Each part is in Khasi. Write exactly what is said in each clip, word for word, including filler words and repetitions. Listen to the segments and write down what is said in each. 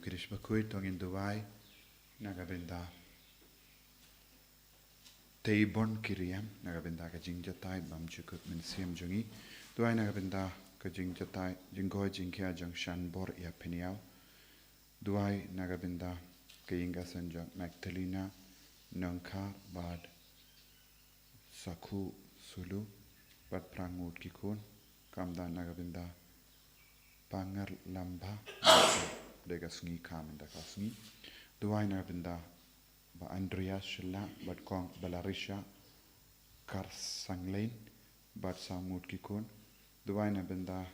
Kyrpad bakhuid, to ngin duwai na ka bynta tei bun ki riam, na ka bynta ka jingjatai bymjukut mynsiem jong ngi. Duwai na ka bynta ka jingjatai, jingkoit jingkhiah jong Shanbor ïa Pynïaw. Duwai na ka bynta ka ïing ka sem jong Magdalena Nongkhar bad Sakhu Sulu bad phra ngut ki khun, khamtam na ka bynta Pangar Lamba, dei ka sngi, ka mynta ka sngi. Duwai na ka bynta Bah Andreas Shylla bad Kong Balarisha Karsanglein bad saw ngut ki khun. Duwai na ka bynta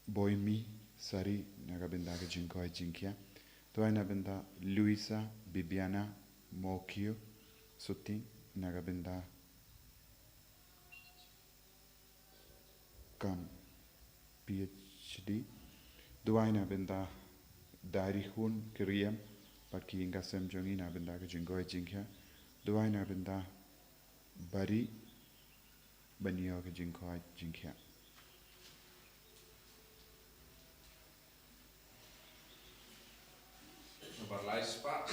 Boimi Sari, na ka bynta ka jingkoit jingkhiah. Duwai na ka bynta Luisa Bibiana Mokio Suting, na ka bynta kam PhD. Duwai na ka bynta Dari Hun Kyriem bad ki ïing ka sem jong ngi, na ka bynta ka jingkoit jingkhiah. Duwai na ka bynta Bari ban ïoh ka jingkoit jingkhiah. Number lai spah.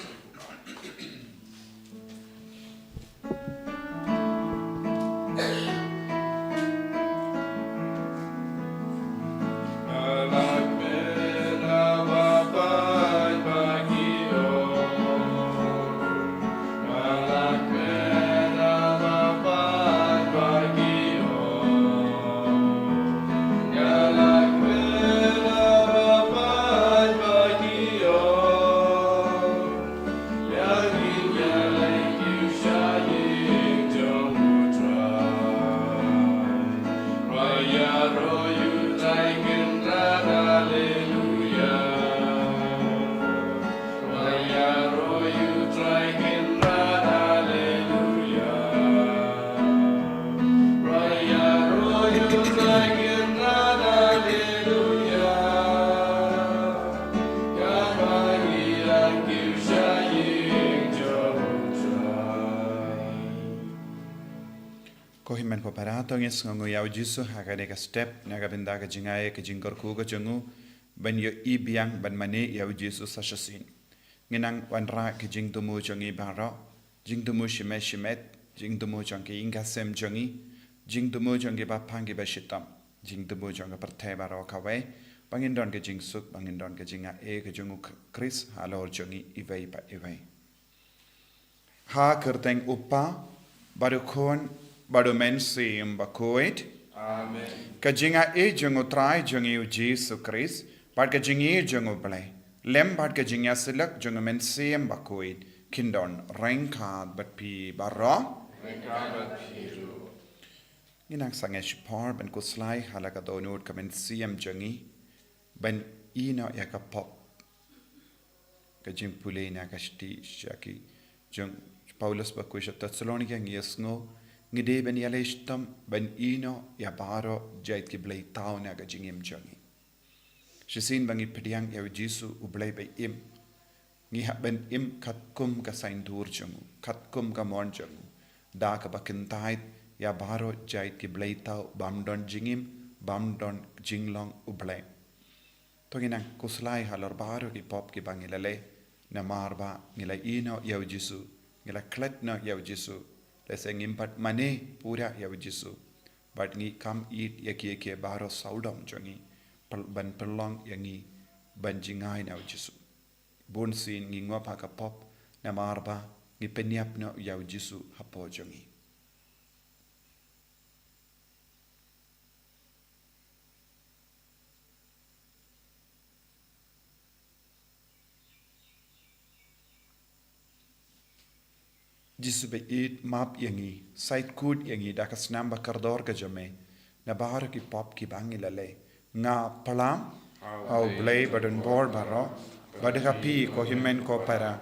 Ko hynmen ko para, to ngin sngewnguh ïa u Jisu ha kane ka step, na ka bynta ka jingai ka jingkyrkhu ka jong u ban ïohi biang ban mane ïa u Jisu sa shisien. Ngin nang wanrah ka jingthmu jong ngi baroh, jingthmu shimet shimet, jingthmu jong ka ïing ka sem jong ngi, jingthmu jong ki ba phang ki ba shitom, jingthmu jong ka pyrthei baroh kawei, ba ngin don ka jingsuk, ba ngin don ka jingai ka jong u Khrist halor jong ngi iwei pa iwei. Ha kyrteng u Kpa bad u Khun bad u Mynsiem Bakhuid. Amen. Ka jingai jong u Trai jong ngi u Jisu Khrist bad ka jingïeit jong u Blei, lem bad ka jingïasyllok jong u Mynsiem Bakhuid, kin don ryngkat bad phi baroh. Ryngkat bad phi ruh. Ngin nang sangeh shipor ban khuslai ha la ka dohnud ka mynsiem jong ngi ban ïehnoh ïa ka pop. Ka jingpule na ka shithi sha ki jong Paulus bakhuid sha Thessalonika, ngi ïohsngew ngi dei ban ïaleh shitom ban ïehnoh ïa baroh jait ki blei thaw na ka jingim jong ngi. Shisien ba ngi pdiang ïa u Jisu u Blei ba im, ngi hap ban im katkum ka saiñdur jong u, katkum ka mon jong u, da kaba kyntait ïa baroh jait ki blei thaw bym don jingim, bym don jinglong u Blei. To ngin nang khuslai halor baroh ki pop kiba ngi la leh, namar ba ngi la ïehnoh ïa u Jisu, ngi la klet noh ïa u Jisu, lehse ngim pat mane pura ïa u Jisu. Bad ngi kam ïeit ïa kiei kiei baroh sawdong jong ngi, pyn-, ban pynlong ïa ngi ban jingai na u Jisu. Bun sien ngi ngop ha ka pop, namar ba ngi pynïap noh ïa u Jisu hapoh jong ngi. Jisu ba ïeit, map ïa ngi, sait kut ïa ngi da ka snam ba kordor ka jong me na baroh ki pop kiba ngi la leh. Nga pynlong ha u Blei badonbor baroh, bad ha phi ko hynmen ko para,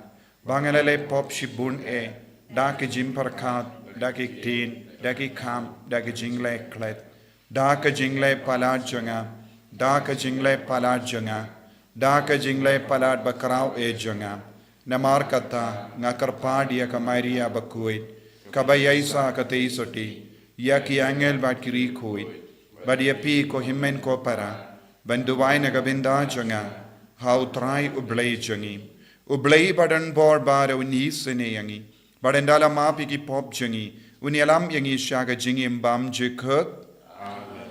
ba nga la leh pop shibun eh, da ki jingpyrkhat, da ki ktien, da ki kam, da ki jingleh klet, da ka jingleh palat jong nga, da ka jingleh palat jong nga, da ka jingleh palat bakhraw eh jong nga. Namar kata nga kyrpad ïa ka Maria bakhuid, kaba ïaisah katei sotti, ïa ki angel bad ki riewkhuid, bad ïa phi ko hynmen ko para, Ban duwai na ka bynta jong nga ha U Trai U Blei jong ngi. U Blei ba don bor ba un isynei ïa ngi, ba un da la map ïa ki pop jong ngi, un ïalam ïa ngi sha ka jingim bymjukut. Amen.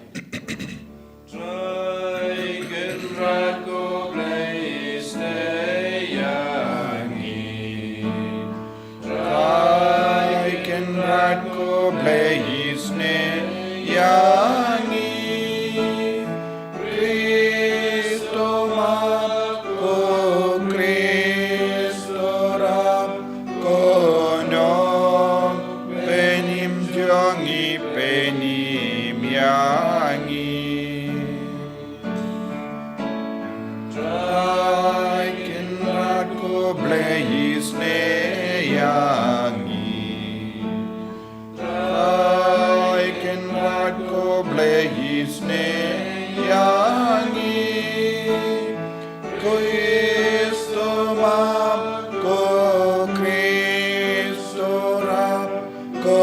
Trai Kynrad ko Blei isynei ïa ngi. Trai Kynrad ko Blei isynei ïa ngi. Khristo map, ko Khristo rap, ko nong pynim jong ngi pynim ïa ngi. Trai Kynrad ko Blei isynei ïa ngi. Trai Kynrad ko Blei isynei ïa ngi. Khristo map, ko Khristo rap, ko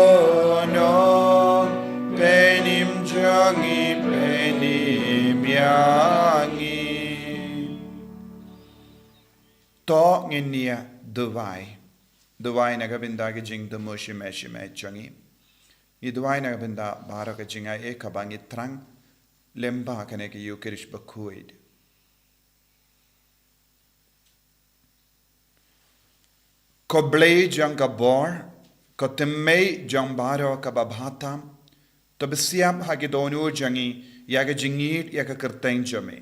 nong pynim jong ngi pynim ïa ngi. To ngin ïa duwai. Duwai na ka bynta ka jingthmu shimet shimet jong ngi. Ngi duwai na ka bynta baroh ka jingaiei kaba ngi thrang lyngba kane ka Eukharist bakhuid. Ko Blei jong ka bor, ko thymmei jong baroh kaba bha tam, to pynsiap ha ki dohnud jong ngi ïa ka jingïeit ïa ka kyrteng jong me.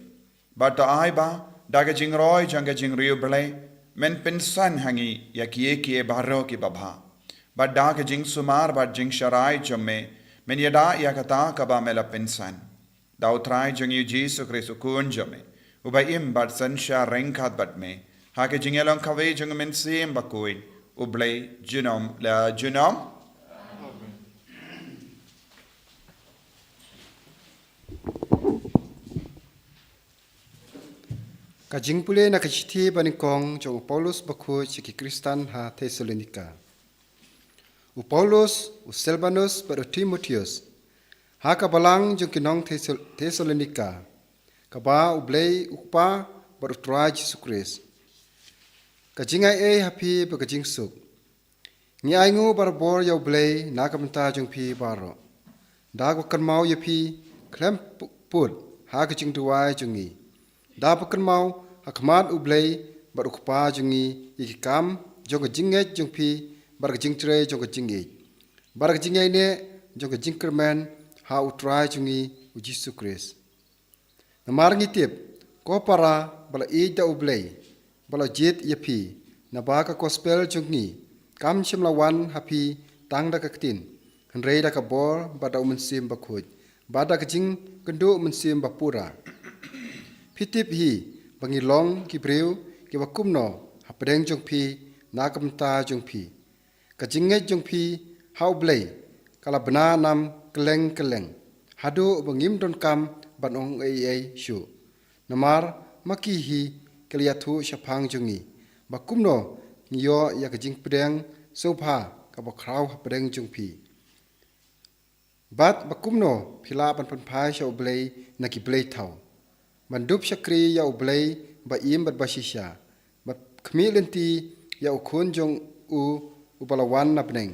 Bad to ai ba da ka jingroi jong ka jingriewblei, men pynsan ha ngi ïa kiei kiei baroh kiba bha. Bad da ka jingsumar bad jingsharai jong me, men ïada ïa kata kaba me la pynsan. Da U Trai jong ngi U Jisu Khrist U Khun jong me, uba im bad synshar ryngkat bad me ha ka jingïalong kawei jong U Mynsiem Bakhuid, U Blei junom la junom. Ka jingpule na ka shithi banyngkong jong u Paulus bakhuid sha ki Khristan ha Thessalonika. U Paulus, u Silbanus bad u Timotheus, ha ka balang jong ki nong Thessal-, Thessalonika, kaba U Blei U Kpa bad U Trai Jisu Khrist. Ka jingaiei ha phi bad ka jingsuk. Ngi ainguh barabor ïa U Blei na ka bynta jong phi baroh, da kaba kynmaw ïa phi khlem pu-, pud ha ka jingduwai jong ngi. Da kaba kynmaw ha khmat U Blei bad U Kpa jong ngi ïa ki kam jong ka jingngeit jong phi bad ka jingtrei jong ka jingïeit bad ka jingïaineh jong ka jingkyrmen ha U Trai jong ngi U Jisu Khrist. Namar ngi tip, ko para ba la ïeit da U Blei, ba la jied ïa phi, naba ka gospel jong ngi kam shym la wan ha phi tang da ka ktien, hynrei da ka bor bad da U Mynsiem Bakhuid, bad da ka jingkynduh mynsiem bapura. Phi tip hi ba ngi long ki briew kiba kumno hapdeng jong phi na ka bynta jong phi. Ka jingngeit jong phi ha U Blei ka la bna nam kylleng kylleng, haduh ba ngim donkam ban ong ei ei shuh. Namar ma ki hi ki la ïathuh shaphang jong ngi ba kumno ngi ïoh ïa ka jingpdiang sngewbha kaba khraw hapdeng jong phi. Bad ba kumno phi lah ban pynphai sha U Blei na ki blei thaw, ban dup shakri ïa U Blei ba im bad ba shisha, bad khmih lynti ïa U Khun jong U uba la wan na bneng,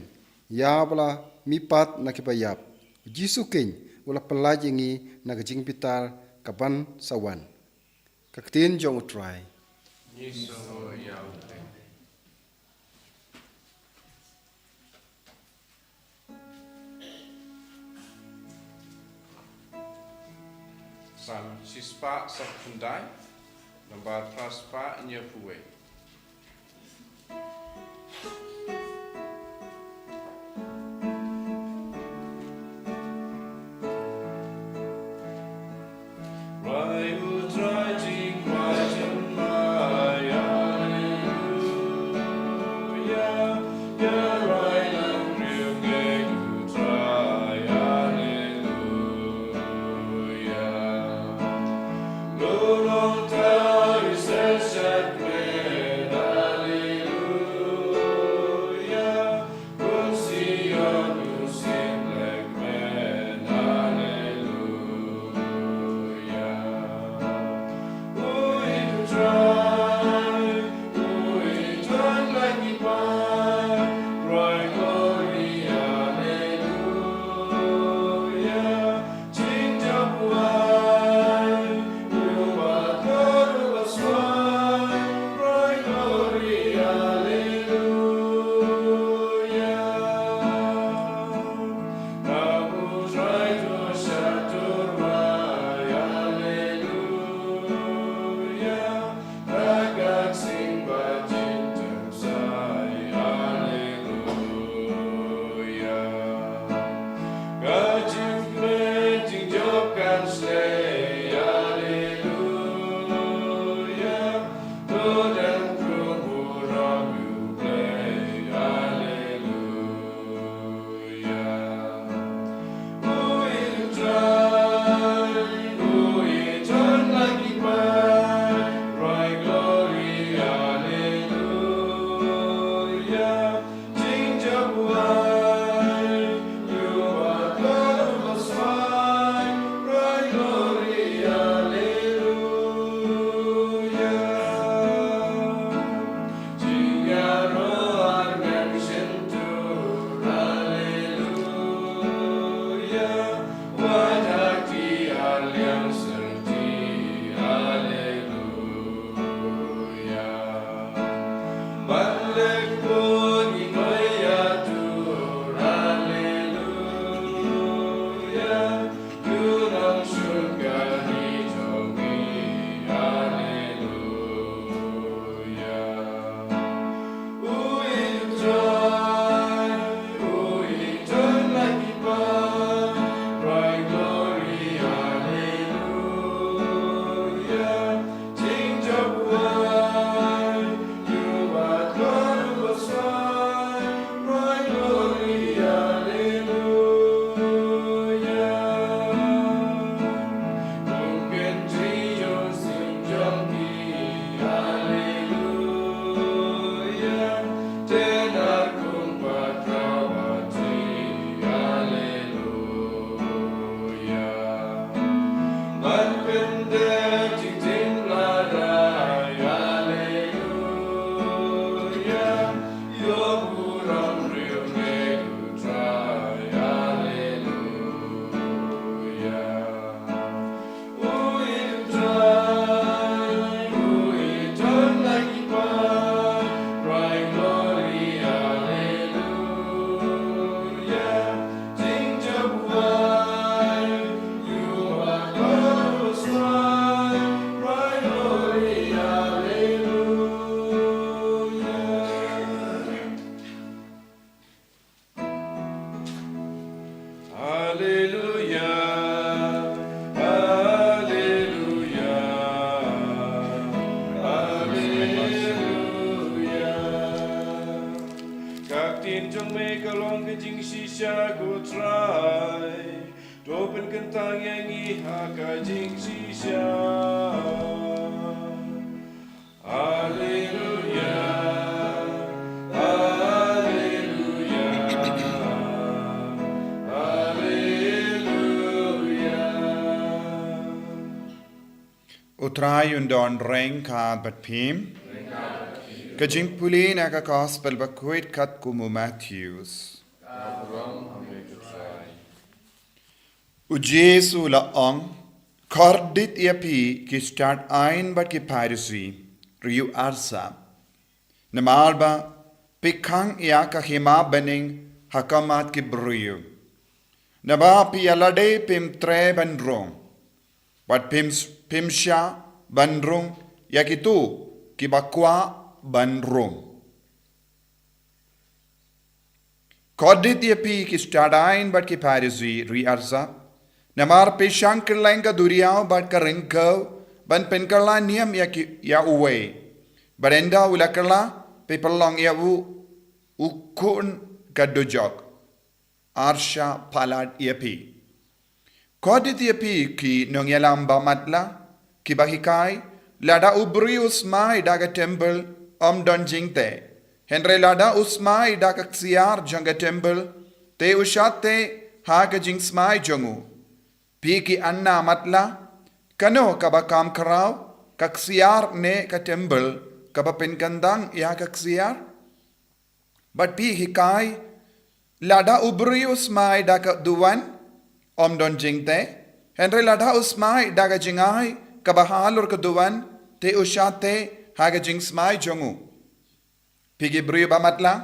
ïa uba la mihpat na kiba ïap, U Jisu Khrist, u la pyllait ïa ngi na ka jingbitar kaban sa wan. Ka ktien jong U Trai. Ngi sngew ïa U Blei. Salm shispah saphew khyndai, nambar phra spah hynñiewphew wei. Jong me ka long ka jingshisha, ko Trai. To pynkyntang ïa ngi ha ka jingshisha. Haleluya. Haleluya. Haleluya. U Trai un don ryngkat bad phim. Ka jingpule na ka gospel bakhuid katkum u Mathaios. U Jisu u la ong, kordit ïa phi ki stad aiñ bad ki Pharisi, riew arsap. Namar ba phi khang ïa ka hima bneng ha khmat ki briew. Naba phi ïa lade phim treh ban rung. Bad phim, phim shah ban rung ïa kito kiba kwah ban rung. Kordit ïa phi ki stad aiñ bad ki Pharisi, riew arsap. Namar phi shang kylleng ka duriaw bad ka ryngkew ban pynkylla niam ïa ki, ïa uwei. Bad ynda u la kylla, phi pynlong ïa u u khun ka dujok. Ar shah palat ïa phi. Kordit ïa phi ki nongïalam ba matlah, kiba hikai, lada u briew u smai da ka templ, ym don jingteh. Hynrei lada u smai da ka ksiar jong ka templ, te u shah teh ha ka jingsmai jong u. Phi ki anna matlah, kano kaba kham khraw, ka ksiar ne ka templ, kaba pynkyntang ïa ka ksiar? Bad phi hikai, lada u briew u smai da ka duwan, ym don jingteh. Hynrei lada u smai da ka jingai kaba halor ka duwan, te u shah teh ha ka jingsmai jong u. Phi ki briew ba matlah,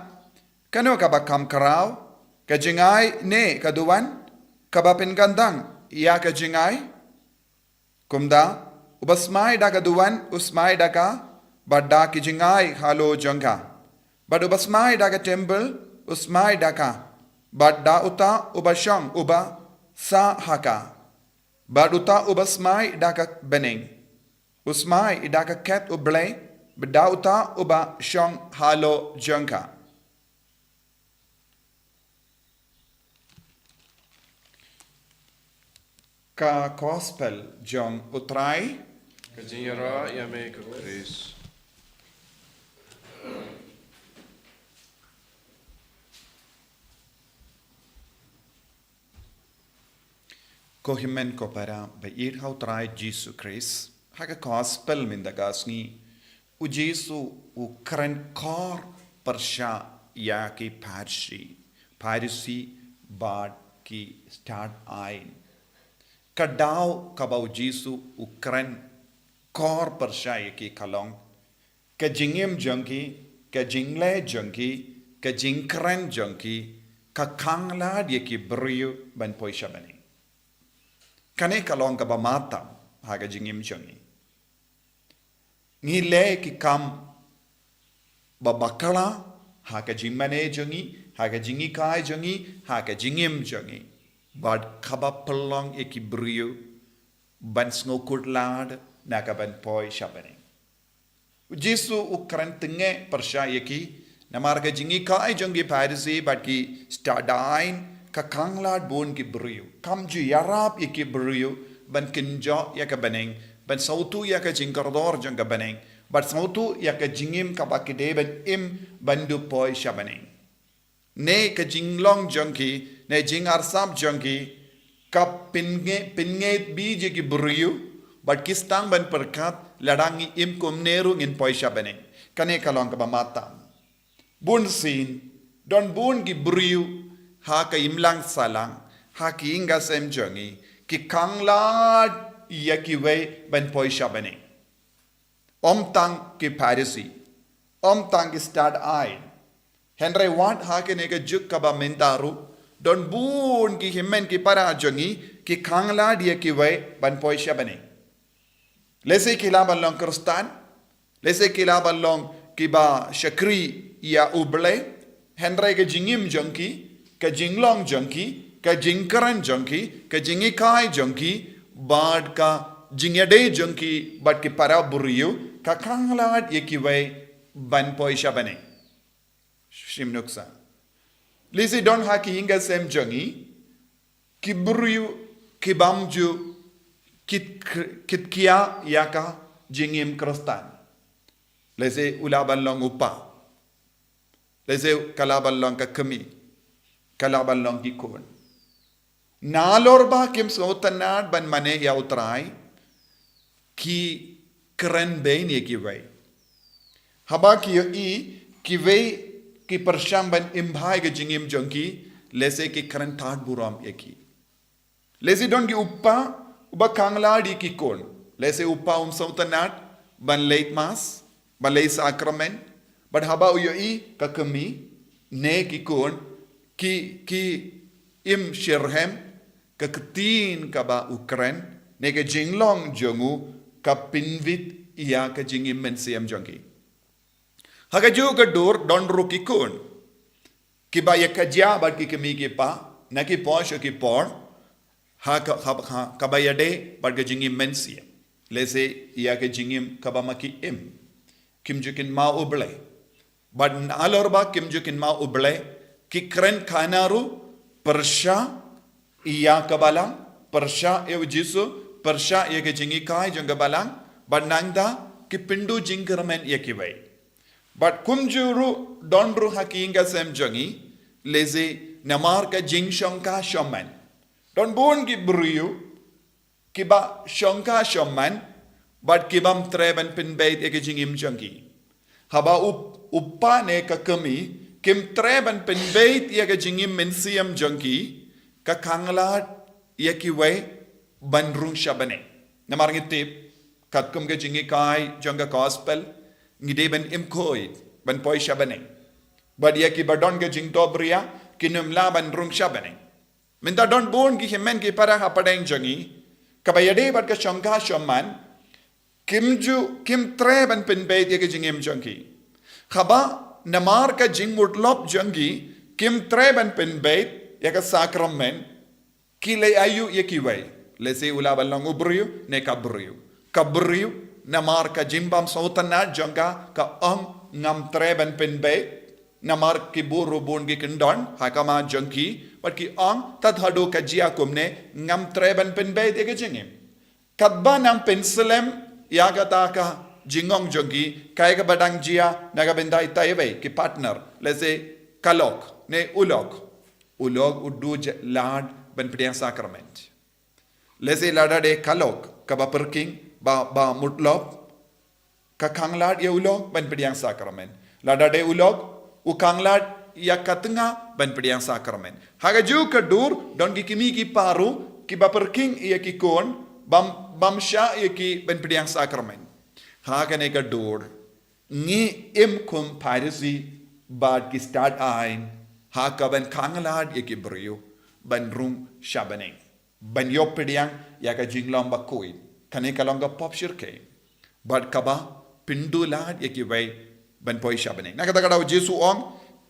kano kaba kham khraw, ka jingai ne ka duwan, kaba pynkyntang ïa ka jingai? Kumta, uba smai da ka duwan, u smai da ka, bad da ki jingai halor jong ka. Bad uba smai da ka templ, u smai da ka, bad da uta uba shong, uba sah ha ka. Bad uta uba smai da ka bneng, u smai da ka khet U Blei, bad da uta uba shong halor jong ka. Ka gospel jong U Trai. Ka jingïarap ïa me ko Khrist. Ko hynmen ko para ba ïeit ha U Trai Jisu Khrist, ha ka gospel mynta ka sngi, U Jisu u kren khor pyrshah ïa ki Pharisi, Pharisi bad ki stad aiñ. Ka daw kaba U Jisu u kren khor pyrshah ïa ki ka long, ka jingim jong ki, ka jingleh jong ki, ka jingkren jong ki, ka khang lad ïa ki briew ban poi sha bneng. Kane ka long kaba matam ha ka jingim jong ngi. Ngi leh ki kam ba bakla ha ka jingmane jong ngi, ha ka jinghikai jong ngi, ha ka jingim jong ngi. Bad kaba pynlong ïa ki briew ban sngewkhuslai na ka ban poi sha bneng. U Jisu u kren tynge pyrshah ïa ki, namar ka jinghikai jong ki Pharisi bad ki stad aiñ ka khang lad bun ki briew. Kam ju ïarap ïa ki briew ban kynjoh ïa ka bneng, ban sngewthuh ïa ka jingkordor jong ka bneng, ban sngewthuh ïa ka jingim kaba ki dei ban im ban dup poi sha bneng. Ne ka jinglong jong ki, ne jingarsap jong ki, ka pynge-, pyngeit bha ïa ki briew, bad ki sdang ban pyrkhat, lada ngi im kumne ruh ngin poi sha bneng. Kane ka long kaba matam. Bun sien, don bun ki briew, ha ka imlang sahlang, ha ki ïing ki sem jong ngi, ki khang lad ïa kiwei ban poi sha bneng. Ym tang ki Pharisi, ym tang ki stad aiñ. Hynrei wat ha kane ka juk kaba mynta ruh, don bun ki hynmen ki para jong ngi, ki khang lad ïa kiwei ban poi sha bneng. Lehse ki lah ban long Khristan, lehse ki lah ban long kiba shakri ïa U Blei, hynrei ka jingim jong ki, ka jinglong jong ki, ka jingkren jong ki, ka jinghikai jong ki, bad ka jingïadei jong ki, bad ki para briew, ka khang lad ïa kiwei ban poi sha bneng. Shim nuksa. Lehse don ha ki ïing ka sem jong ngi ki briew ki bym ju kit, kit khia ïa ka jingim Khristan. Lehse u lah ban long u pa. Lehse ka lah ban long ka kmie. Ka lah ban long ki khun. Nalor ba kim sngewtynnad ban mane ïa U Trai, ki kren beiñ ïa kiwei. Haba ki ïohi kiwei ki pyrshang ban im bha ïa ka jingim jong ki, lehse ki kren tad burom ïa ki. Lehse don ki u pa uba khanglad ïa ki khun. Lehse u pa um sngewtynnad ban leit mass, ban leit sakramen. Bad haba u ïohi ka kmie ne ki khun ki, ki im shitrhem, ka ktien kaba u kren ne ka jinglong jong u ka pynwit ïa ka jingim mynsiem jong ki. Ha kajuh ka dur don ruh ki khun kiba ïa ka jia bad ki kmie ki pa na ki por sha ki por, ha ka, ha, ha, kaba ïadei bad ka jingim mynsiem. Lehse ïa ka jingim kaba ma ki im, kim ju kynmaw U Blei. Bad nalor ba kim ju kynmaw U Blei, ki kren khana ruh pyrshah ïa ka Balang, pyrshah ïa U Jisu, pyrshah ïa ka jinghikai jong ka Balang, bad nangta ki pynduh jingkyrmen ïa kiwei. Bad kumjuh ruh don ruh ha ki ïing ka sem jong ngi, lehse namar ka jingshongkha shongman. Don bun ki briew kiba shongkha shongman bad ki bym treh ban pynbeit ïa ka jingim jong ki. Haba u, u pa ne ka kmie kim treh ban pynbeit ïa ka jingim mynsiem jong ki, ka khanglad ïa kiwei ban rung sha bneng. Namar ngi tip katkum ka jinghikai jong ka gospel, ngi dei ban im khuid ban poi sha bneng. Bad ïa kiba don ka jingdohbria kin ym lah ban rung sha bneng. Mynta don bun ki hynmen ki para hapdeng jong ngi kaba ïadei bad ka shongkha shongman, kim ju, kim treh ban pynbeit ïa ka jingim jong ki. Haba namar ka jingmutlop jong ki kim treh ban pynbeit ïa ka sakramen, ki leit aïu ïa kiwei? Lehse u lah ban long u briew ne ka briew. Ka briew namar ka jingbym sngewtynnad jong ka, ka ong ngam treh ban pynbeit. Namar ki bun ruh bun ki kyndon ha khmat jong ki, bad ki ong tad haduh ka jia kumne ngam treh ban pynbeit ïa ka jingim. Katba nang pynslem ïa kata ka jingong jong ki, kaei kaba dang jia na ka bynta itai iwei ki partner, lehse ka lok ne u lok. U lok u duh lad ban pdiang sakramen. Lehse lada dei ka lok kaba pyrkhing ba, ba mutlop, ka khanglad ïa u lok ban pdiang sakramen. Lada dei u lok u khanglad ïa ka tnga ban pdiang sakramen. Ha kajuh ka dur don ki kmie ki pa ruh kiba pyrkhing ïa ki khun, bym, bym shah ïa ki ban pdiang sakramen. Ha kane ka dur ngi im kum Pharisi bad ki stad aiñ ha kaban khanglad ïa ki briew ban rung sha bneng, ban ïoh pdiang ïa ka jinglong bakhuid. Kane ka long ka pop shyrkhei bad kaba pynduh lad ïa kiwei ban poi sha bneng. Na kata ka daw U Jisu u ong,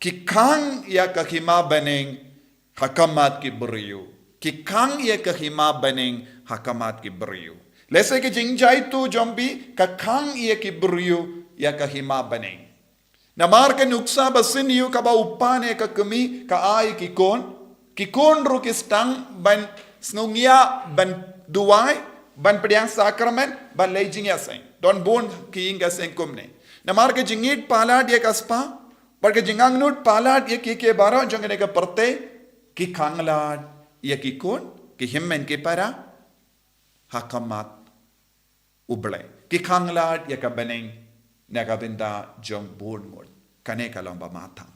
ki khang ïa ka hima bneng ha khmat ki briew. Ki khang ïa ka hima bneng ha khmat ki briew. Lehse ka jingjia tu jong phi ka khang ïa ki briew ïa ka hima bneng. Namar ka nuksa ba sniew kaba u pa ne ka kmie ka ai ki khun, ki khun ruh ki sdang ban sngewngiah, ban duwai, ban pdiang sakramen, ban leit jingïaseng. Don bun ki ïing ka seng kumne. Namar ka jingïeit palat ïa ka spah bad ka jingangnud palat ïa ki, ki baroh jong kane ka pyrthei, ki khanglad ïa ki khun, ki hynmen ki para ha khmat U Blei. Ki khanglad ïa ka bneng na ka bynta jong bun ngut. Kane ka long ba mathang.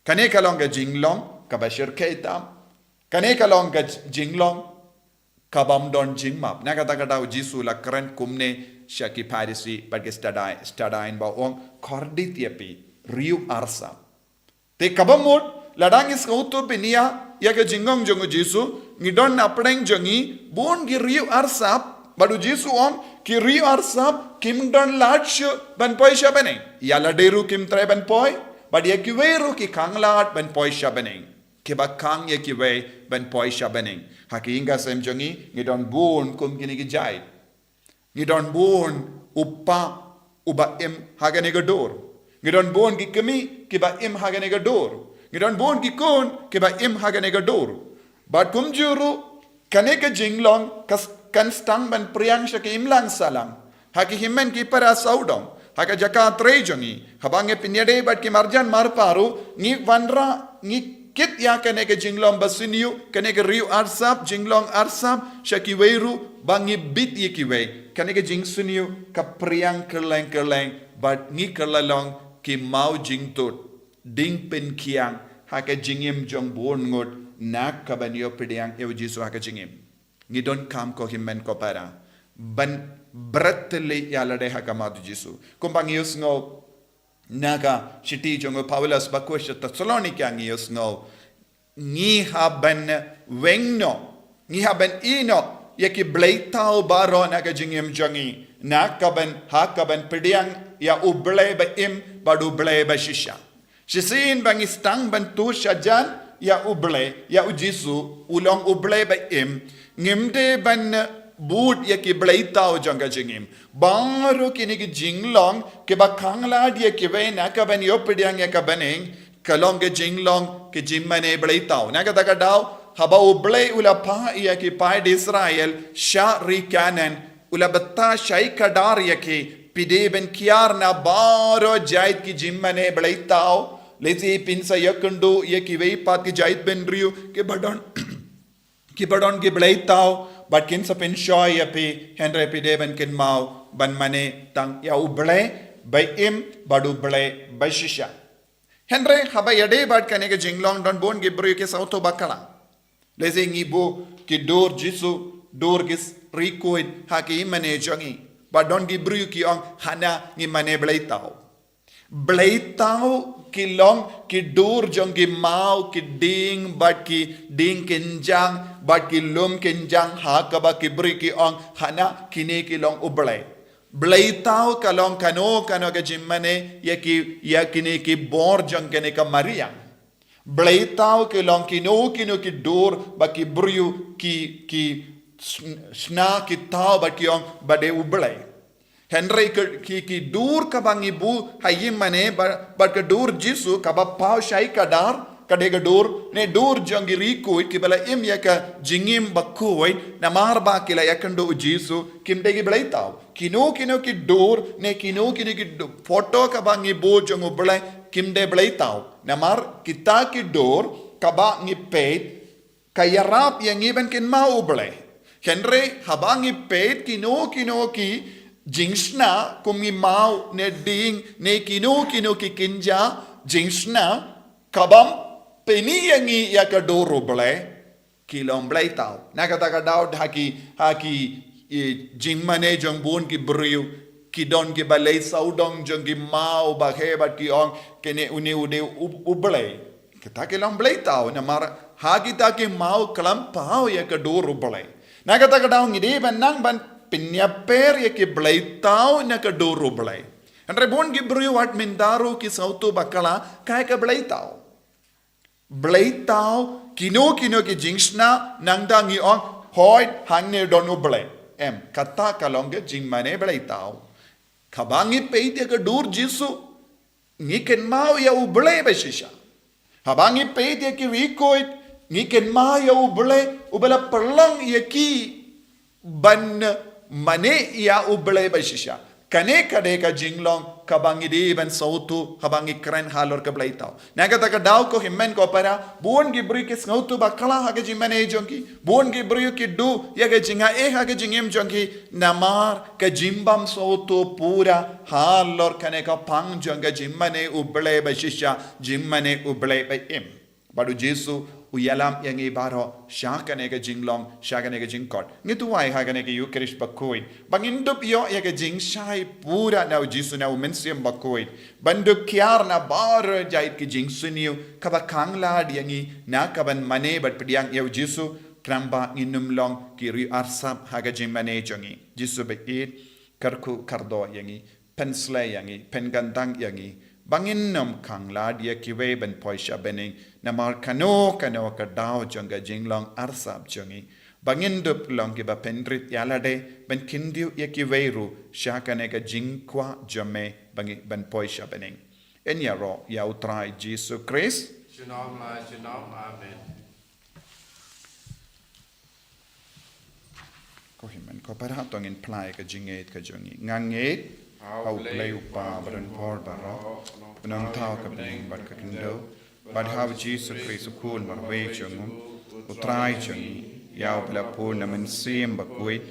Kane ka long ka jinglong kaba shyrkhei tam. Kane ka long ka jinglong kabym don jingmap. Na kata ka daw U Jisu u la kren kumne sha ki Pharisi bad ki stad aiñ, stad aiñ ba u ong, khordit ïa phi, riew arsap. Te kaba mut, lada ngi sngewthuh bniah ïa ka jingong jong U Jisu, ngi don hapdeng jong ngi bun ki riew arsap, bad U Jisu u ong, ki riew arsap kim don lad shuh ban poi sha bneng. Ïa lade ruh kim treh ban poi, bad ïa kiwei ruh ki khanglad ban poi sha bneng. Kiba khang ïa kiwei ban poi sha bneng. Ha ki ïing ka sem jong ngi, ngi don bun kum kine ki jait. Ngi don bun u pa uba im ha kane ka dur. Ngi don bun ki kmie kiba im ha kane ka dur. Ki don bun ki khun kiba im ha kane ka dur. Bad kumjuh ruh kane ka jinglong ka s-, kan sdang ban pdiang sha ki imlang sahlang, ha ki hynmen ki para sawdong, ha ka jaka trei jong ngi. Haba ngi pynïadei bad ki marjan marpa ruh, ngi wanrah, ngi kit ïa kane ka jinglong basniew, kane ka riew arsap, jinglong arsap sha kiwei ruh, ba ngi bit ïa kiwei. Kane ka jingsniew ka pdiang kylleng kylleng, bad ngi kylla long ki maw jingtut, ding pynkhiang ha ka jingim jong bun ngut, na kaban ïoh pdiang ïa u Jisu ha ka jingim. Ngi donkam ko hynmen ko para ban bret tylli ïa lade ha khmat u Jisu. Kumba ngi ïohsngew na ka shithi jong u Paulus bakhuid sha Thessalonika, ngi ïohsngew, ngi hap ban weng noh, ngi hap ban ïeh noh ïa ki bleithaw baroh na ka jingim jong ngi, na kaban, ha kaban pdiang ïa U Blei ba im bad U Blei ba shisha. Shisien ba ngi sdang ban tu shajan ïa U Blei, ïa u Jisu, u long U Blei ba im, ngim dei ban bud ïa ki bleithaw jong ka jingim. Baroh kine ki jinglong kiba khanglad ïa kiwei na kaban ïoh pdiang ïa ka bneng, ka long ka jinglong ka jingmane bleithaw. Na kata ka daw, haba U Blei u la phah ïa ki paid Israel sha ri Kanaan, u la batai shai kdar ïa ki, phi dei ban kiar na baroh jait ki jingmane bleithaw. Lehse phin sa ïakynduh ïa kiwei pat ki jaitbynriew kiba don, kiba don ki bleithaw, bad kin sa pynshoi ïa phi, hynrei phi dei ban kynmaw ban mane tang ïa U Blei ba im bad U Blei ba shisha. Hynrei haba ïadei bad kane ka jinglong, don bun ki briew ki sngewthuh bakla. Lehse ngi buh ki dur Jisu, dur ki s-, riewkhuid ha ki mane jong ngi. Bad don ki briew ki ong, hana ngi mane bleithaw. Bleithaw ki long ki dur jong ki maw, ki dieng, bad ki dieng kynjang, bad ki lum kynjang, ha kaba ki briew ki ong, hana kine ki long U Blei. Bleithaw ka long kano kano ka jingmane ïa ki, ïa kine ki bor jong kane ka mariang. Bleithaw ki long kino kino ki dur ba ki briew ki, ki sn-, shna ki thaw bad ki ong ba dei U Blei. Hynrei ki, ki, ki dur kaba ngi buh ha i mane ba, bad ka dur Jisu kaba paw shai kdar, ka dei ka dur, ne dur jong ki riewkhuid kiba la im ïa ka jingim bakhuid, namar ba ki la ïakynduh u Jisu, kim dei ki bleithaw. Kino kino ki dur, ne kino kino ki du-, photo kaba ngi buh jong U Blei, kim dei bleithaw. Namar kita ki dur kaba ngi peit, ka ïarap ïa ngi ban kynmaw U Blei. Hynrei haba ngi peit kino kino ki jingshna, kum ngi maw, ne dieng, ne kino kino ki kynja jingshna, ka bym pyni ïa ngi ïa ka dur U Blei, ki long bleithaw. Na kata ka daw ha ki, ha ki, i, jingmane jong bun ki briew, ki don kiba leh sawdong jong ki maw ba heh bad ki ong, kane une u dei U, U Blei. Kita ki long bleithaw, namar ha kita ki maw khlem paw ïa ka dur U Blei. Na kata ka daw ngi dei ban nang ban pynïapher ïa ki bleithaw na ka dur U Blei. Hynrei bun ki briew wat mynta ruh ki sngewthuh bakla kaei ka bleithaw. Bleithaw, kino kino ki jingshna, nangta ngi ong, hooid, hangne don U Blei. Em, kata ka long ka jingmane bleithaw. Haba ngi peit ïa ka dur Jisu, ngi kynmaw ïa U Blei ba shisha. Haba ngi peit ïa ki riewkhuid, ngi kynmaw ïa U Blei, uba la pynlong ïa ki ban mane ïa U Blei ba shisha. Kane ka dei ka jinglong kaba ngi dei ban sngewthuh haba ngi kren halor ka bleithaw. Na kata ka daw ko hynmen ko para, bun ki briew ki sngewthuh bakla ha ka jingmane jong ki. Bun ki briew ki duh ïa ka jingaiei ha ka jingim jong ki. Namar ka jingbym sngewthuh pura halor kane ka phang jong ka jingmane U Blei ba shisha, jingmane U Blei ba im. Bad u Jisu u ïalam ïa ngi baroh sha kane ka jinglong, sha kane ka jingkhot. Ngi duwai ha kane ka Eukharist bakhuid ba ngin dup ïoh ïa ka jingshai pura na u Jisu, na u Mynsiem Bakhuid, ban dup kiar na baroh jait ki jingsniew kaba khanglad ïa ngi na kaban mane bad pdiang ïa u Jisu, khnang ba ngin ym long ki riew arsap ha ka jingmane jong ngi. Jisu ba ïeit, kyrkhu kyrdoh ïa ngi, pynsleh ïa ngi, pynkyntang ïa ngi, ba ngin ym khanglad ïa kiwei ban poi sha bneng, namar kano kano ka daw jong ka jinglong arsap jong ngi, ba ngin dup long kiba pynrit ïa lade, ban khyndiat ïa kiwei ruh sha kane ka jingkwah jong me, ba ngin, ban poi sha bneng. Yn ïaroh ïa u Trai Jisu Khrist. Junom la junom. Amen. Ko hynmen ko para, to ngin plie ka jingngeit ka jong ngi. Nga ngeit ha U Blei U Kpa ba don bor baroh, ba nongthaw ka bneng bad ka khyndew, bad ha U Jisu Khrist U Khun marwei jong u, U Trai jong ngi, ïa uba la pun na Mynsiem Bakhuid,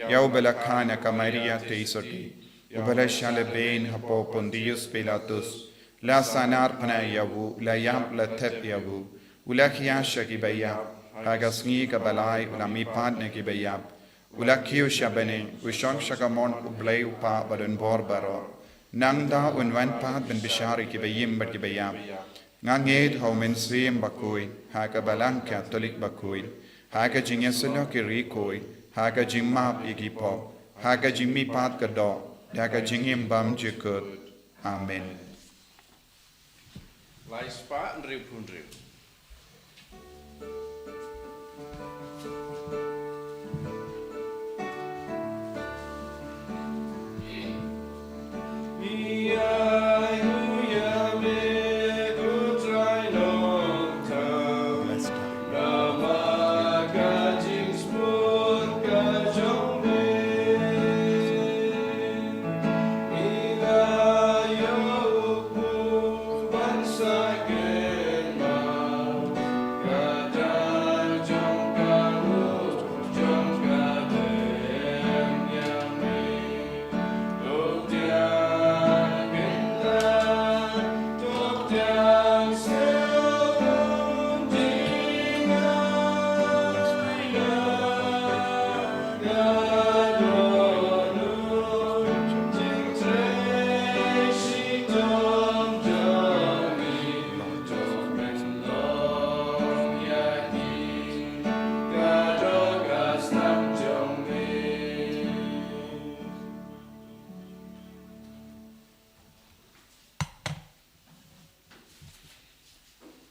ïa uba la kha na ka Maria Theisotti, uba la shah lehbeiñ hapoh Pontius Pilatus, la sahnarphna ïa u, la ïap, la thep ïa u, u la khia sha kiba ïap, ha ka sngi kaba lai u la mihpat na kiba ïap, u la kiew sha bneng, u shong sha kamon U Blei U Kpa ba don bor baroh. Nangta un wan pat ban bishar ïa kiba im bad kiba ïap. Nga ngeit ha U Mynsiem Bakhuid, ha ka Balang Katholik bakhuid, ha ka jingïasyllok ki riewkhuid, ha ka jingmap ïa ki pop, ha ka jingmihpat ka doh, da ka jingim bymjukut. Amen. Lai spah hynriewphew hynriew.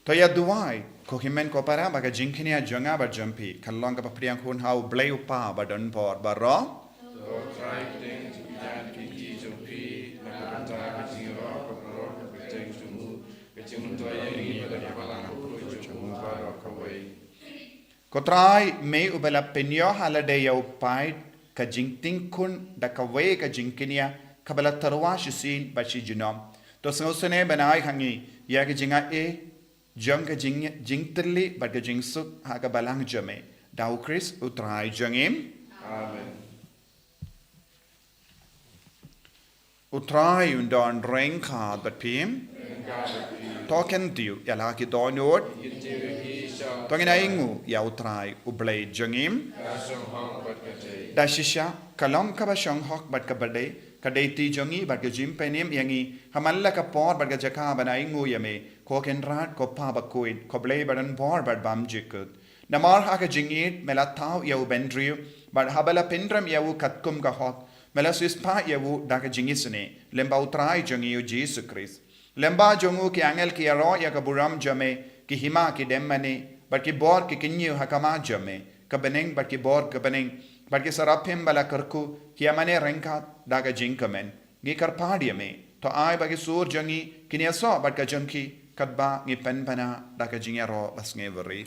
To ïa duwai, ko hynmen ko para, ba ka jingkñia jong nga bad jong phi kan long kaba pdiang khun ha U Blei U Kpa ba don bor baroh. To Trai, pdiang jingkñia ha ki kti jong phi na ka bynta ka jingïaroh ka baroh ka kyrteng jong u, ka jingmyntoi ïa ngi bad ïa ka balang jong u baroh kawei. Ko Trai, me uba la pynïoh ha lade ïa u paid ka jingtingkhun da kawei ka jingkñia kaba la tyrwa shisien bad shi junom, to sngewsynei ban ai ha ngi ïa ka jingaiei jong ka jing, jingtylli bad ka jingsuk ha ka balang jong me, da U Khrist U Trai jong ngi. Amen. U Trai un don ryngkat bad phi. To kyntiew ïa la ki dohnud. To ngin ainguh ïa U Trai U Blei jong ngi. Da shisha ka long kaba shong hok bad kaba dei, ka dei ti jong ngi bad ka jingpynim ïa ngi ha man la ka por bad ka jaka ban ainguh ïa me, ko Kynrad, ko Pa Bakhuid, ko Blei ba don bor bad bymjukut. Namar ha ka jingïeit me la thaw ïa u bynriew, bad haba la pynrem ïa u katkum ka hok, me la siewspah ïa u da ka jingisynei lyngba U Trai jong ngi U Jisu Khrist. Lyngba jong u ki angel ki ïaroh ïa ka burom jong me, ki hima ki dem mane, bad ki bor ki kynñiew ha khmat jong me, ka bneng bad ki bor ka bneng, bad ki saraphim ba la kyrkhu ki ïa mane ryngkat da ka jingkmen. Ngi kyrpad ïa me, to ai ba ki sur jong ngi kin ïasoh bad ka jong ki, katba ngi pynbna da ka jingïaroh basngewbha.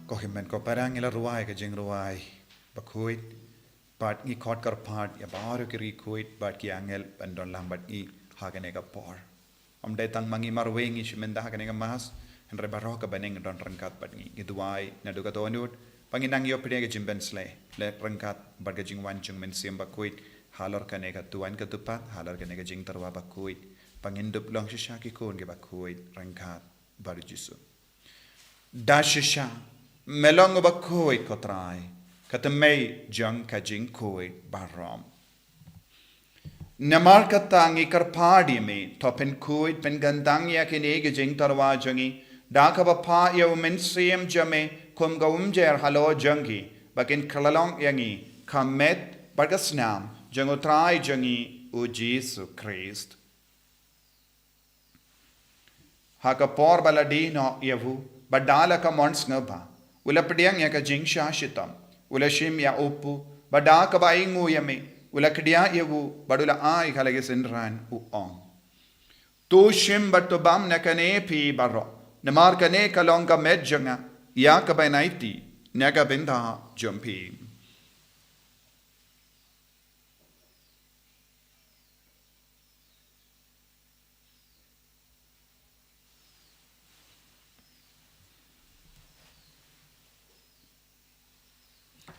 Ko hynmen ko para, ngi la rwai ka jingrwai bakhuid. Bad ngi khot kyrpad ïa baroh ki riewkhuid bad ki angel ban don lang bad ngi ha kane ka por. Ym dei tang ma ngi marwei ngi shim ïa kane ka Mass, hynrei baroh ka bneng don ryngkat bad ngi. Ngi duwai naduh ka dohnud ba ngin nang ïoh pdiang ïa ka jingpynsleh ryngkat bad ka jingwan jong u Mynsiem Bakhuid halor kane ka duwan ka dewïong, halor kane ka jingtyrwa bakhuid, ba ngin dup long shisha ki khun kiba khuid ryngkat bad u Jisu. Da shisha, me long uba khuid ko Trai, ka tymmen jong ka jingkhuid baroh. Namar kata ngi kyrpad ïa me, to pynkhuid pynkyntang ïa kine ki jingtyrwa jong ngi da kaba phah ïa u Mynsiem jong me kum ka umjer halor jong ngi, ba kin kylla long ïa ngi ka met bad ka snam jong u Trai jong ngi u Jisu Khrist. Ha ka por ba la die noh ïa u, bad da la ka mon sngewbha, u la pdiang ïa ka jingshah shitom, u la shim ïa u kpu, bad da kaba ainguh ïa me, u la kdiah ïa u, bad u la ai ha la ki synran, u ong: To shim bad to bam na kane phi baroh, namar kane ka long ka met jong nga, ïa kaba ngi aiti na ka bynta jong phi.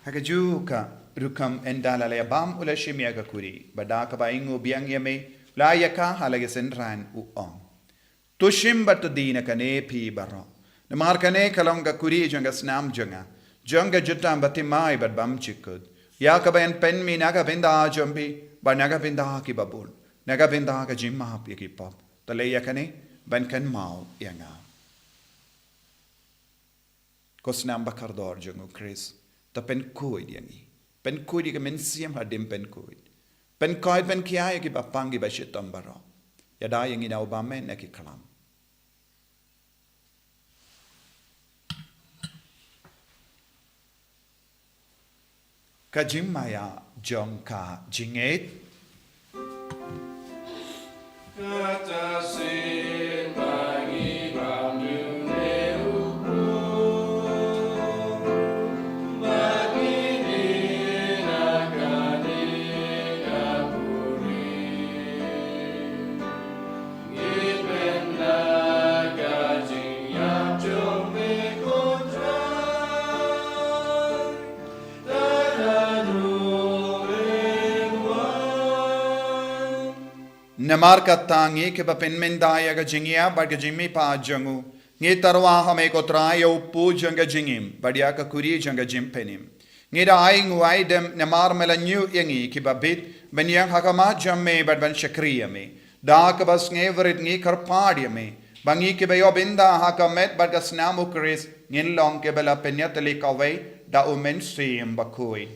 Ha kajuh ka rukom ynda la ïa bam u la shim ïa ka kuri, bad da kaba ainguh biang ïa me, u la ïa ka ha la ki synran u ong: To shim bad to die na kane phi baroh, namar kane ka long ka kuri jong ka snam jong nga, jong ka jutang bathymmai bad bymjukut, ïa kaba yn pynmih na ka bynta jong phi bad na ka bynta kiba bun, na ka bynta ka jingmap ïa ki pop. To leh ïa kane ban kynmaw ïa nga. Ko snam bakordor jong u Khrist, to pynkhuid ïa ngi. Pynkhuid ïa ka mynsiem hadien pynkhuid. Pynkhuid pynkhia ïa kiba pang kiba shitom baroh. Ïada ïa ngi na u bymman na ki khlam. Ka jingmaïa jong ka jingngeit. Namar kata ngi kiba pynmynta ïa ka jingïap bad ka jingmihpat jong u, ngi tyrwa ha me ko Trai ïa u kpu jong ka jingim bad ïa ka kuri jong ka jingpynim. Ngi da ainguh aidem namar me la ñiuh ïa ngi kiba bit ban ïeng ha khmat jong me bad ban shakri ïa me. Da kaba sngewrit ngi kyrpad ïa me ba ngi kiba ïoh bynta ha ka met bad ka snam u Khrist ngin long kiba la pynïatylli kawei da u Mynsiem Bakhuid.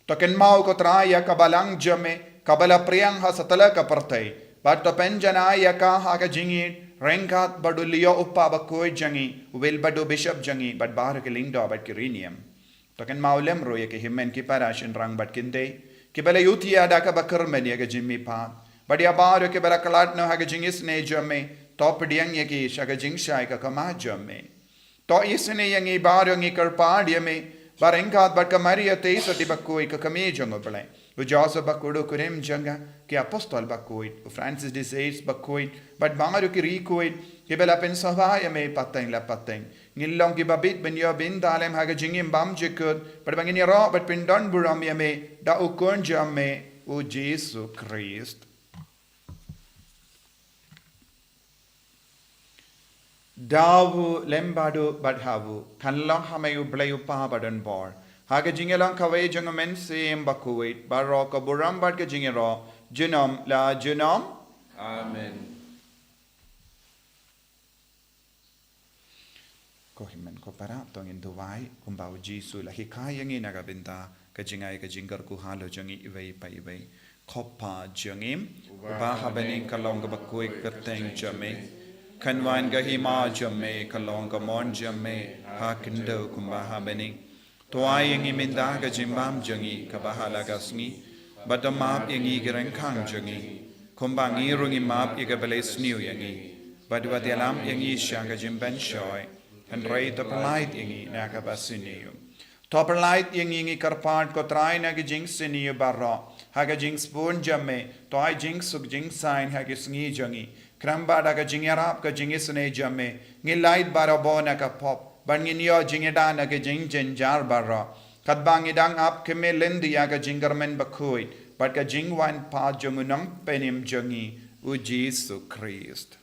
To kynmaw ko Trai ïa ka balang jong me kaba la pdiang ha satlak ka pyrthei, bad to pynjanai ïa ka ha ka jingïeit ryngkat bad u Leo u Kpa Bakhuid jong ngi, u Will bad u Bishop jong ngi, bad baroh ki lyngdoh bad ki riewniam. To kynmaw lem ruh ïa ki hynmen ki para shynrang bad kynthei kiba la ïutia da kaba kyrmen ïa ka jingmihpat, bad ïa baroh kiba la khlad noh ha ka jingisynei jong me, to pdiang ïa ki sha ka jingshai ka khmat jong me. To isynei ïa ngi baroh, ngi kyrpad ïa me ba ryngkat bad ka Maria Theisotti Bakhuid ka kmie jong u Blei, u Joseph Bakhuid u kurim jong ka, ki apostol bakhuid, u Francis de Sales Bakhuid, bad baroh ki riewkhuid kiba la pynsngewbha ïa me pateng la pateng, ngin long kiba bit ban ïoh bynta lem ha ka jingim bymjukut, bad ba ngin ïaroh bad pyndonburom ïa me da u Khun jong me u Jisu Khrist. Da u lem bad u bad ha u, kan long ha me u Blei u Kpa badonbor, ha ka jingïalang kawei jong u Mynsiem Bakhuid, baroh ka burom bad ka jingïaroh junom la junom. Amen. Ko hynmen ko para, to ngin duwai kumba u Jisu u la hikai ïa ngi na ka bynta ka jingai ka jingkyrkhu halor jong ngi iwei pa iwei. Ko Kpa jong ngi uba ha bneng, ka long kaba khuid ka kyrteng jong me. Kan wan ka hima jong me, ka long ka mon jong me ha khyndew kumba ha bneng. To ai ïa ngi mynta ka jingbam jong ngi kaba ha la ka sngi, bad to map ïa ngi ki ryngkang jong ngi, kumba ngi ruh ngi map ïa kiba la isniew ïa ngi, bad wat ïalam ïa ngi sha ka jingpynshoi, hynrei to pynlait ïa ngi na kaba sniew. To pynlait ïa ngi ngi kyrpad, ko Trai, na ki jingsniew baroh, ha ka jingsbun jong me, to ai jingsuk jingsaiñ ha ki sngi jong ngi. Khnang ba da ka jingïarap ka jingisynei jong me, ngin lait barabor na ka pop, bad ngin ïoh jingïada na ki jingjynjar baroh. Katba ngi dang ap khmih lynti ïa ka jingkyrmen bakhuid bad ka jingwan pat jong u Nongpynim jong ngi, u Jisu Khrist.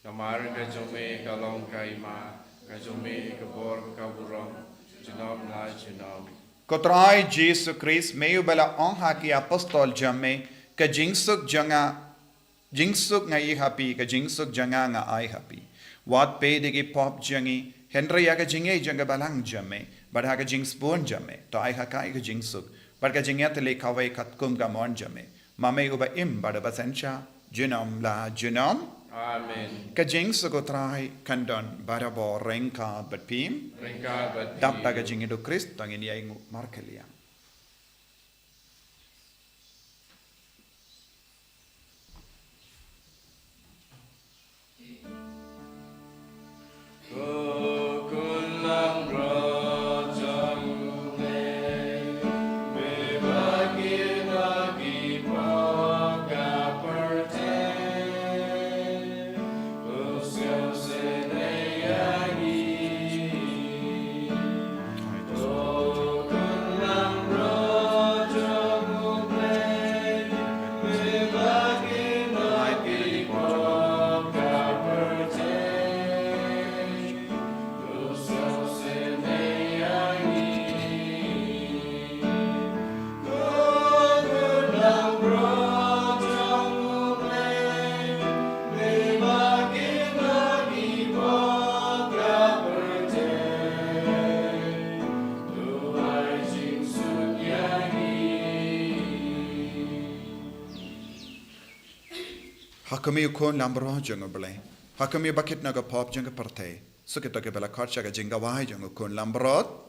Namar ka jong me ka long ka hima, ka jong me ka bor ka burom, junom la junom. Ko Trai Jisu Khrist, me uba la ong ha ki apostol jong me, ka jingsuk jong nga, jingsuk nga ai ha phi, ka jingsuk jong nga nga ai ha phi. Wat peit ïa ki pop jong ngi, hynrei ïa ka jingïeit jong ka balang jong me, bad ha ka jingsbun jong me, to ai ha ka ka jingsuk bad ka jingïatylli kawei katkum ka mon jong me. Ma me uba im bad uba synshar junom la junom. Amen. Ka jingsuk u Trai kan don barabor ryngkat bad phi. Ryngkat bad phi. Dap da ka jingïeit u Khrist, to ngin ïa ïnguh markylliang. Ha khmih u Khun Lamro jong U Blei, ha khmih ba kit na ka pop jong ka pyrthei, sa kito kiba la khot sha ka jingkawei jong U Khun Lamro.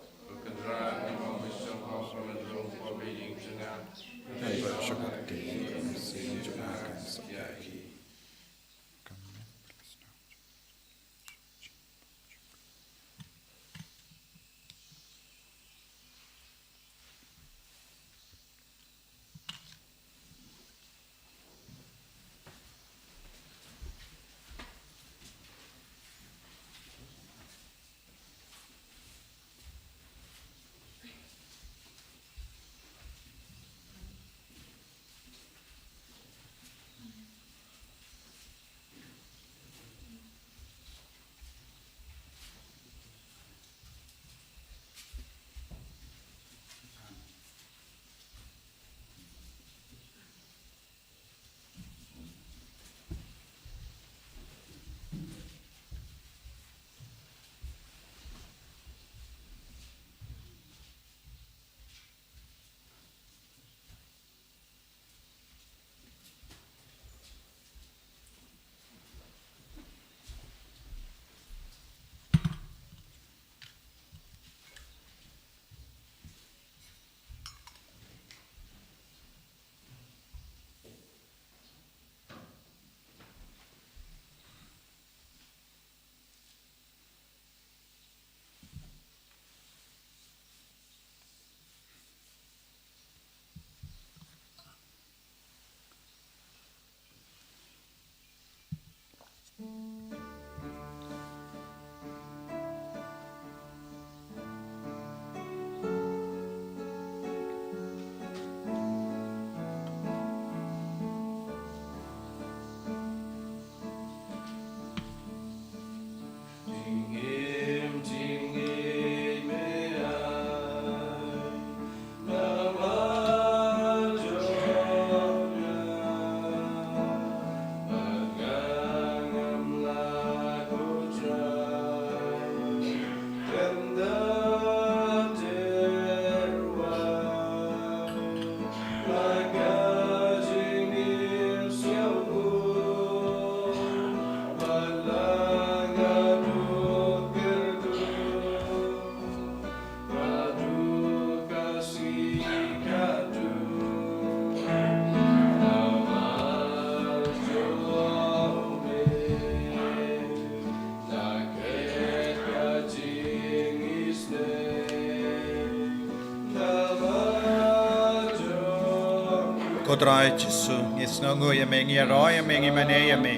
Ko Trai Jisu, ngi sngewnguh ïa me, ngi ïaroh ïa me, ngi mane ïa me.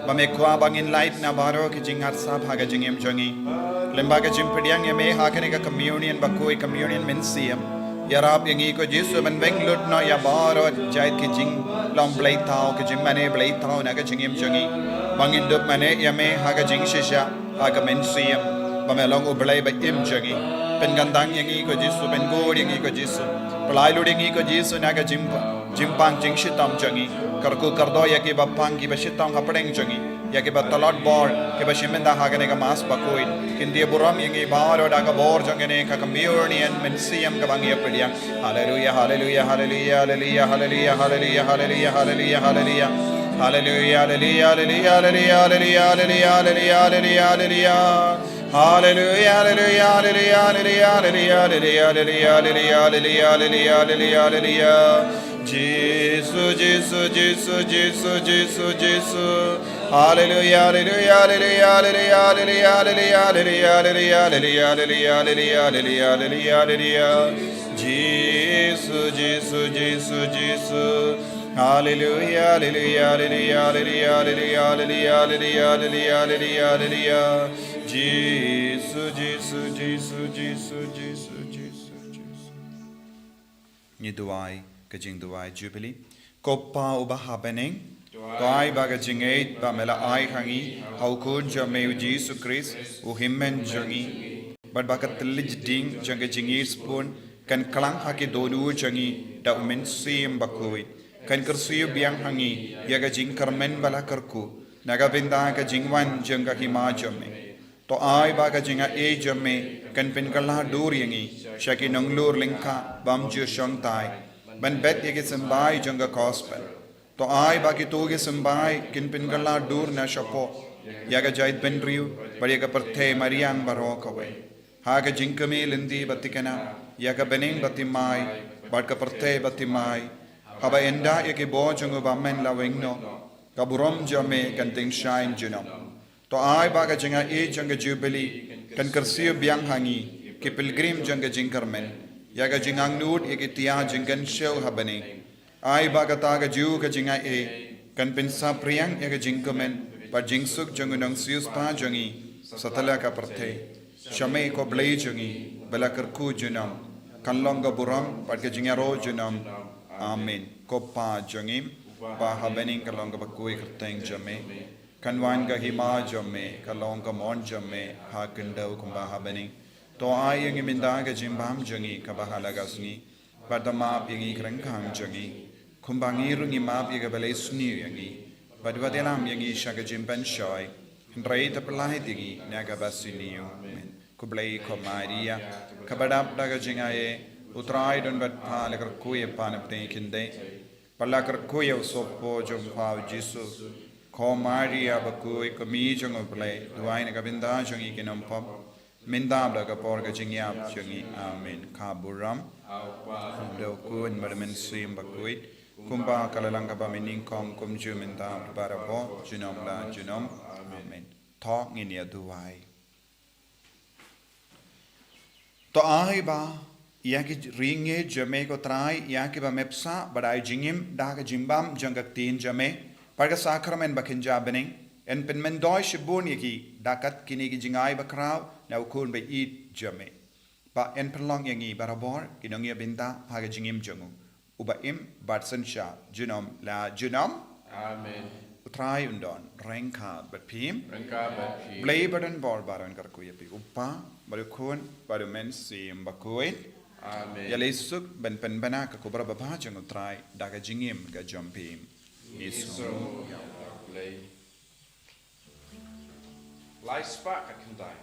Ba me kwah ba ngin lait na baroh ki jingngeit sap ha ka jingim jong ngi. Lyngba ka jingpdiang ïa me ha kane ka communion bakhuid, communion mynsiem. Ïarap ïa ngi ko Jisu ban weng lut noh ïa baroh jait ki jinglong bleithaw, ki jingmane bleithaw na ka jingim jong ngi. Ba ngin dup mane ïa me ha ka jingshisha, ha ka mynsiem, ba me long U Blei ba im jong ngi. Pynkyndang ïa ngi ko Jisu, pyngur ïa ngi ko Jisu. Pynlait lut ïa ngi ko Jisu na ka jingpa-, jingpang jingshitom jong ngi. Kyrkhu kyrdoh ïa kiba pang, kiba shitom hapdeng jong ngi. Ïa kiba tlot bor, kiba shim bynta ha kane ka Mass bakhuid. Kyntiew burom ïa ngi baroh da ka bor jong kane ka communion mynsiem kaba ngi ïa pdiang. Haleluia, haleluia, haleluia, haleluia, haleluia, haleluia, haleluia, haleluia, haleluia. Haleluia, haleluia, haleluia, haleluia, haleluia, haleluia, haleluia, haleluia. Haleluia, haleluia, haleluia, haleluia, haleluia, haleluia, haleluia, haleluia, haleluia, haleluia, haleluia, haleluia. Jisu, Jisu, Jisu, Jisu, Jisu, Jisu. Haleluia, haleluia, haleluia, haleluia, haleluia, haleluia, haleluia, haleluia, haleluia, haleluia, haleluia, haleluia, haleluia. Jisu, Jisu, Jisu, Jisu. Haleluia, haleluia, haleluia, haleluia, haleluia, haleluia, haleluia, haleluia, haleluia. Jisu, Jisu, Jisu, Jisu, Jisu, Jisu, Jisu. Ngi duwai ka jingduwai Jubilee. Ko Pa uba ha bneng, to ai ba ka jingngeit ba me la ai ha ngi ha u Khun jong me u Jisu Khrist, u Hynmen jong ngi, bad ba ka thylliej ding jong ka jingïeit shibun kan klang ha ki dohnud jong ngi da u Mynsiem Bakhuid, kan kyrsiew biang ha ngi ïa ka jingkyrmen ba la kyrkhu na ka bynta ka jingwan jong ka Hima jong me. To ai ba ka jingaiei jong me kan pynkylla dur ïa ngi sha ki nonglur lyngkha bym ju shongthait, ban bet ïa ki symbai jong ka Gospel. To ai ba kito ki symbai kin pynkylla dur na shapoh ïa ka jaitbynriew bad ïa ka pyrthei mariang baroh kawei. Ha ka jingkmie lynti ba thikna ïa ka bneng ba thymmai bad ka pyrthei ba thymmai, haba ynda ïa ki bor jong u Bymman la weng noh, ka burom jong me kan tyngshaiñ junom. To ai ba ka jingaiei jong ka Jubilee kan kyrsiew biang ha ngi ki pilgrim jong ka jingkyrmen ïa ka jingangnud ïa ki tiar jingkynshew ha bneng. Ai ba kata kajuh ka jingaiei kan pynsaphriang ïa ka jingkmen bad jingsuk jong u nongsiewspah jong ngi satlak ka pyrthei. Sha me ko Blei jong ngi ba la kyrkhu junom, kan long ka burom bad ka jingïaroh junom. Amen. Ko Pa jong ngi ba ha bneng, kan long kaba khuid ka kyrteng jong me. Kan wan ka Hima jong me, kan long ka mon jong me ha khyndew kumba ha bneng. To ai ïa ngi mynta ka jingbam jong ngi kaba ha la ka sngi. Bad to map ïa ngi ki ryngkang jong ngi, kumba ngi ruh ngi map ïa kiba leh sniew ïa ngi. Bad wat ïalam ïa ngi sha ka jingpynshoi, hynrei to pyllait ïa ngi na kaba sniew. Amen. Khublei ko Maria, kaba dap da ka jingaiei, u Trai u don bad pha. La kyrkhu ïa pha na pdeng ki khyndai, bad la kyrkhu ïa u sohpop jong pha u Jisu. Ko Maria bakhuid, ko Kmie jong u Blei, duwai na ka bynta jong ngi ki nongpop, mynta bad ha ka por ka jingïap jong ngi. Amen. Ka burom u Khun bad u Mynsiem Bakhuid, kumba ka la long kaba mynnyngkong, kumjuh mynta bad barabor, junom la junom. Amen. To ngin ïa duwai. To ai ba ïa ki ri ngeit jong me ko Trai, ïa kiba me pynshah bad ai jingim da ka jingbam jong ka Ktien jong me bad ka Sakramen ba kynja bneng, yn pynmyntoi shibun ïa ki da kat kine ki jingai bakhraw na u Khun ba ïeit jong me. Ba yn pynlong ïa ngi barabor ki nongïabynta ha ka jingim jong u, uba im bad synshar junom la junom. Amen. U Trai un don ryngkat bad phi. Ryngkat bad phi. Blei ba don bor baroh un kyrkhu ïa phi, u Kpa bad u Khun bad u Mynsiem Bakhuid. Amen. Ïa leit suk ban pynbna ka khubor babha jong u Trai da ka jingim ka jong phi. Ngi sngewbha ïa u Blei. Lai spah ka khyndai.